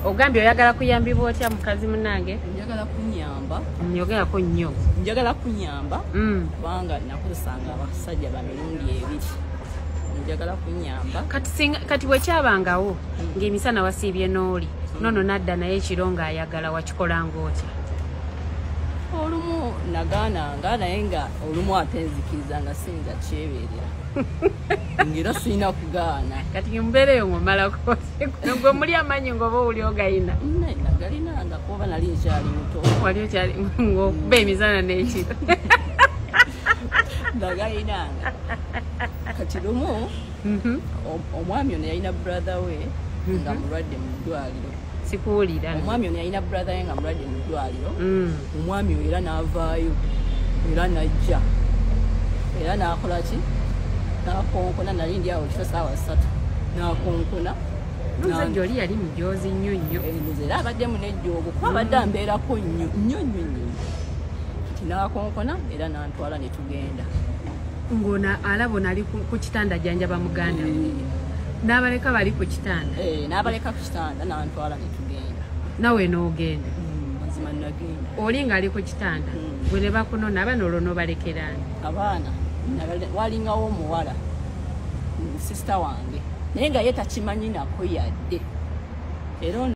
Ogambye oyagala kuyambibwa otya mukazi munange? Njagala kunyamba. Nyogerako nnyo. Njagala kunyamba kubanga nakozesanga abasajja ba mirundi ebiri. Njagala kunyamba. Kati bwekyabangawo ng'emisana wasiibye n'oli nono nadda naye ekiro ng'ayagala, wakikolanga otya? Olumu nagaananga, naye nga olumu ate nzikiriza nga siyinza kyebeerera, ng'era sirina kugaana. Kati mbeera eyo ng'omalako gwe muli amaanyi ng'oba owuli ogayina? Nagalinanga kuba nali nkyali muto. Wali okyali ng'okuba emisana n'ekiro. Nagayinanga. Kati lumu omwami ono yalina brother we nga mulwadde mu ddwaliro. Sikuwulira. Omwami ono yalina brother we nga mulwadde mu ddwaliro. Omwami oyo era n'avaayo era n'ajja era n'akola ki, n'akonkona. Nali ndi awo kiro 3:00, n'akonkona. Omusajja oli yali mujoozi nnyo nnyo. Nze era abaddemu n'ejjoogo kuba abadde ambeerako nnyo nnyo nnyo nnyo. Kati n'akonkona era n'antwala ne tugenda. Ng'ono alaba ono ali ku kitanda ajjanjaba muganda we, n'abaleka bali ku kitanda? N'abaleka ku kitanda n'antwala ne tugenda. Nawe n'ogenda? Mazima nagenda. Oli ng'ali ku kitanda, gwe ne bakunona, abaana olwo n'obalekerani? Abaana walingawo omuwala sisita wange, naye nga ye takimanyi nako yadde era.